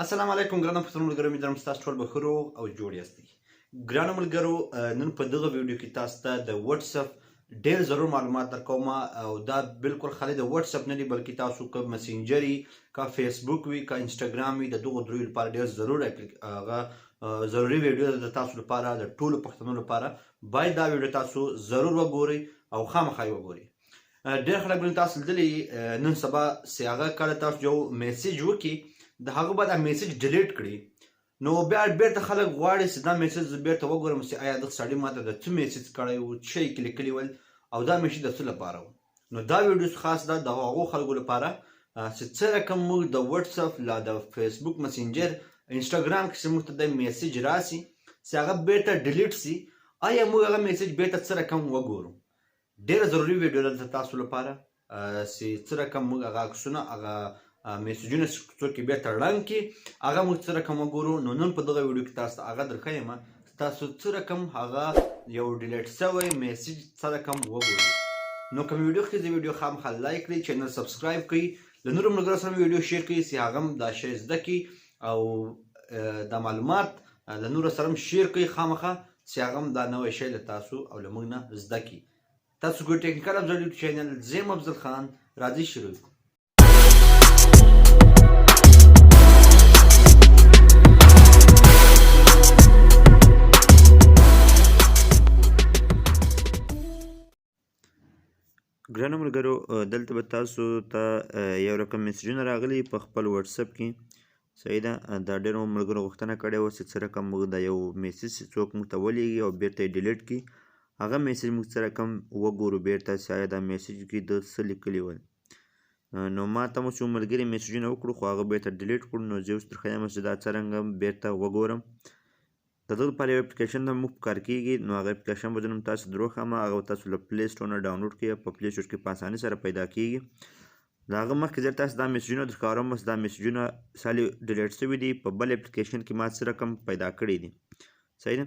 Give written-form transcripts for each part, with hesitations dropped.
السلام علیکم ګرانو پښتنو ملګرو، امید لرم چې تاسو ټول به ښه روغ او جوړ یاستئ. ګرانو ملګرو، نن په دغه ویډیو کې تاسو ته د واتساپ ډیر ضرور معلومات درکوم، او دا بالکل خالي د واتساپ نه دی، بلکې تاسو که مسنجر وي، که فیسبوک وي، که انسټاګرام وي، د دغو دریو لپاره ډیر ضرور هغه ضروري ویډیو ده د تاسو لپاره، د ټولو پښتنو لپاره. باید دا ویډیو تاسو ضرور وګورئ او خامخا یې وګورئ. ډېر خلک به تاسو لیدلي نن سبا چې هغه کله تاسو یو میسج وکړي، د هغه بعد هغه میسج ډیلیټ کړي، نو بیا بیرته خلک غواړي چې دا میسج زه بیرته وګورم چې آیا دغه سړي ماته د څه میسج کړی و، څه یې کې لیکلي ول او دا میسج د څه لپاره و. نو دا ویډیو خاص ده د هغو خلکو لپاره چې څه رقم موږ د واتساپ لا د فیسبوک مسنجر انسټاګرام کې چې موږ ته د میسج راسي چې هغه بیرته ډیلیټ سي، آیا موږ هغه میسج بیرته څه رقم وګورو. ډیره ضروري ویډیو ده دلته تاسو لپاره چې څه رقم موږ هغه عکسونه، هغه میسجونه چې څوک یې بیرته ړنګ کړي، هغه موږ څه رقم وګورو. نو نن په دغه ویډیو کې تاسو ته هغه درښیم چې تاسو څه رقم هغه یو ډیلیټ شوی میسج څه رقم وګورئ. نو که مې ویډیو ښه ځي، ویډیو خامخا لایک کړئ، چینل سبسکرایب کړئ، له نورو ملګرو سره ویډیو شیر کړئ چې هغه هم دا شی زده کړي، او دا معلومات له نورو سره هم شیر کړئ خامخا چې هغه هم دا نوی شی له تاسو او له موږ نه زده کړي. تاسو ګورئ ټیکنیکل افضل یوټیوب چینل، زه یم افضل خان. راځئ شروع کړو. ګرانو ملګرو، دلته به تاسو ته یو رقم میسجونه راغلي په خپل واتساپ کې. صحیح ده، دا ډېرو ملګرو غوښتنه کړې وه چې څه رقم موږ دا یو میسج چې څوک موږ ته ولیږي او بیرته یې ډیلیټ کړي، هغه میسج موږ څه رقم وګورو بیرته چې آیا دا میسج کې ده څه لیکلي ول. نو ما ته مو څو ملګري میسجونه وکړو، خو هغه بیرته ډیلیټ کړو. نو زه اوس درښیم چې دا څرنګه بیرته وګورم. د دغه لپاره یو اپلیکیشن هم موږ په کار کېږي. نو هغه اپلیکیشن به زه نن تاسو دروښیم، هغه به تاسو له پلی سټور نه ډاونلوډ کړئ، په پلی سټور کې په اسانۍ سره پیدا کېږي. د هغه مخکې زه تاسو دا میسجونه درښکاروم چې دا میسجونه سالي ډیلیټ شوي دي، په بل اپلیکیشن کې ما څه رقم پیدا کړي دي. صحیح ده،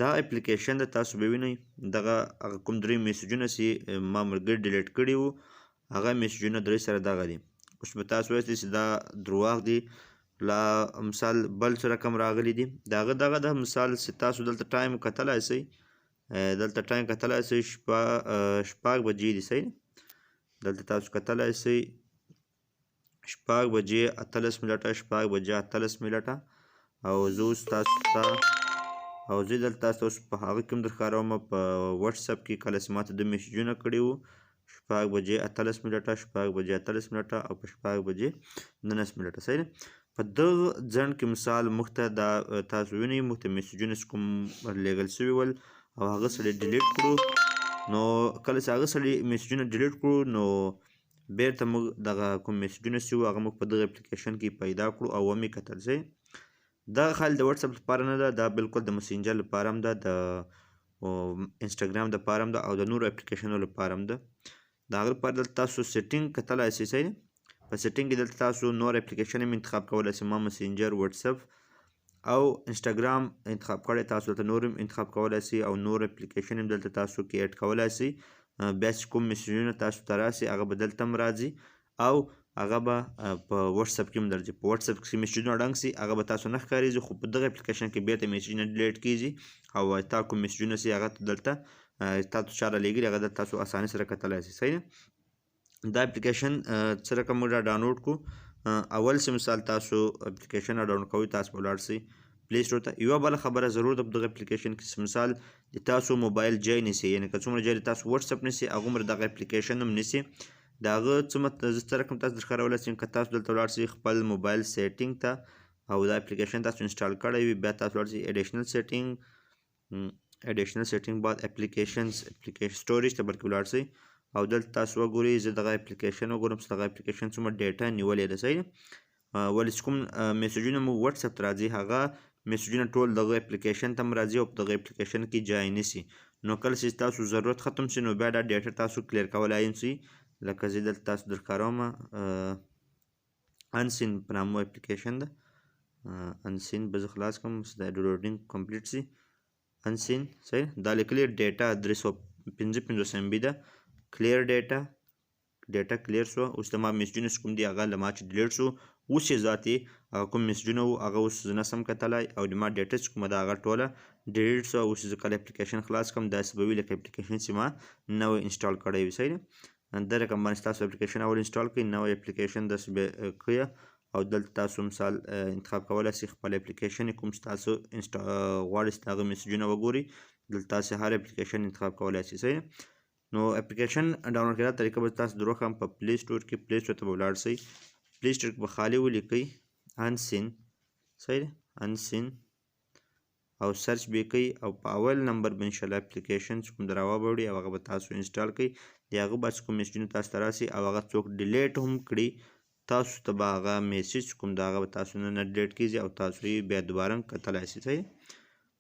دا اپلیکیشن د تاسو به وینئ دغه هغه کوم درې میسجونه چې ما ملګري ډیلیټ کړي وو، هغه میسجونه درې سره دغه دي. اوس به تاسو وایئ چې دا درواغ دي، لا مثال بل څه رقم راغلي دي. د هغه دغه د مثال چې تاسو دلته ټایم کتلای شئ، دلته ټایم کتلای شئ شپږ بجې دي. صحیح، دلته تاسو کتلای شئ شپږ بجې اتلس منټه، شپږ بجې اتلس منټه. او زه اوس تاسو ته او زه دلته تاسو اوس په هغه کې هم درښکاروم په واتساپ کې کله چې ما ته د میسجونه کړي وو شپږ بجې اتلس منټه، شپږ بجې اتلس منټه او په شپږ بجې نولس منټه. صحیح ده، په دغه ځنډ کې مثال موږ ته دا تاسو وینئ، موږ ته میسجونه چې کوم لېږل شوي ول او هغه سړي ډیلیټ کړو. نو کله چې هغه سړي میسجونه ډیلیټ کړو، نو بیرته موږ دغه کوم میسجونه چې وو هغه موږ په دغه اپلیکیشن کې پیدا کړو او ومې کتل. صحیح، دغه خالي د واتساپ لپاره نه ده، دا بالکل د مسنجر لپاره هم ده، د انسټاګرام لپاره هم ده او د نورو اپلیکیشنونو لپاره هم ده. د هغه لپاره دلته تاسو سیټینګ کتلای شئ. صحیح ده، په سیټینګ کې دلته تاسو نور اپلیکیشن هم انتخاب کولای شئ. ما مسنجر، واتساپ او انسټاګرام انتخاب کړی، تاسو دلته نور هم انتخاب کولای شئ او نور اپلیکیشن هم دلته تاسو کې اډ کولای شئ. بیا چې کوم میسجونه تاسو ته راسي هغه به دلته هم راځي او هغه به په واتساپ کې هم درځي. په واتساپ کې میسجونه ړنګ سي هغه به تاسو نه ښکارېږي، خو په دغه اپلیکیشن کې بیرته میسجونه ډیلیټ کېږي او تا کوم میسجونه سي هغه دلته تاسو چا رالیږلي هغه دلته تاسو اسانۍ سره کتلای شئ. صحیح ده، دا اپلیکیشن څه رقم موږ را ډاونلوډ کړو. اول څه مثال تاسو اپلیکیشن را ډاونلوډ کوئ، تاسو به ولاړ سئ پلی سټور ته. یوه بله خبره ضرور ده په دغه اپلیکیشن کې چې مثال د تاسو موبایل جای نیسي، یعنې که څومره جای د تاسو واتساپ نیسي هغومره دغه اپلیکیشن هم نیسي. د هغه څه زه څه رقم تاسو درښکارولی شم، که تاسو دلته ولاړ سئ خپل موبایل سیټینګ ته او دا اپلیکیشن تاسو انسټال کړی وي، بیا تاسو ولاړ سئ اډیشنل سیټینګ، اډیشنل سیټینګ بعد اپلیکیشنز، اپلیکیشن سټوریج ته بلکې ولاړ سئ او دلته تاسو وګورئ. زه دغه اپلیکیشن وګورم چې دغه اپلیکیشن څومره ډیټا نیولې ده. صحیح ده، ولې چې کوم میسجونه موږ واتساپ ته راځي هغه میسجونه ټول دغه اپلیکیشن ته هم راځي او په دغه اپلیکیشن کې جای نیسي. نو کله چې تاسو ضرورت ختم شي نو بیا دا ډیټا تاسو کلیر کولای شئ. لکه زه دلته تاسو درښکاروم، انسین په نامه اپلیکیشن ده. انسین به زه خلاص کړم چې دا ډاونلوډینګ کمپلیټ شي. انسین صحیح، دا لیکلي ډیټا درې سوه پنځه پنځوس ایم بي ده. کلیر ډیټا، ډیټا کلیر شو. اوس د ما میسجونه چې کوم دي هغه له ما چې ډیلیټ شو اوس یې ذاتي هغه کوم میسجونه وو هغه اوس زه نه سم کتلی او د ما ډیټا چې کومه ده هغه ټوله ډیلیټ شوه. اوس زه کله اپلیکیشن خلاص کړم داسې به وي لکه اپلیکیشن چې ما نوی انسټال کړی وي. صحیح ده، دا رقم باندې تاسو اپلیکیشن اول انسټال کړئ، نوی اپلیکیشن داسې به کړئ او دلته تاسو مثال انتخاب کولای شئ خپل اپلیکیشن کوم چې تاسو غواړئ چې د هغه میسجونه وګورئ، دلته تاسو هر اپلیکیشن انتخاب کولای شئ. صحیح ده، نو اپلیکیشن ډاونلوډ کېدا طریقه به تاسو دروښم په پلی سټور کې، پلی سټور ته به ولاړ شئ، پلی سټور کې به خالي ولیکئ انسین. صحیح ده، انسین او سرچ به یې کړئ او په اول نمبر به انشاءالله اپلیکیشن چې کوم دراوبوړي او هغه به تاسو انسټال کړئ. د هغه به چې کوم میسجونه تاسو ته راسي او هغه څوک ډیلیټ هم کړي تاسو ته به هغه میسج کوم د هغه به تاسو نه ډیلیټ کېږي او تاسو یې بیا دوباره کتلی شئ. صحیح،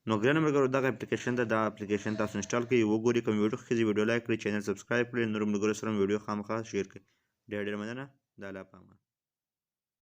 نو ګرانو ملګرو دغه اپلیکیشن ده، دا اپلیکیشن تاسو انسټال کړئ، وګورئ، کوم ویډیو ښه ویډیو لایک کړئ، چینل سبسکرایب کړئ، نورو ملګرو سره ویډیو خامخا شیر کړئ. ډېره ډېره مننه، د الله په امان.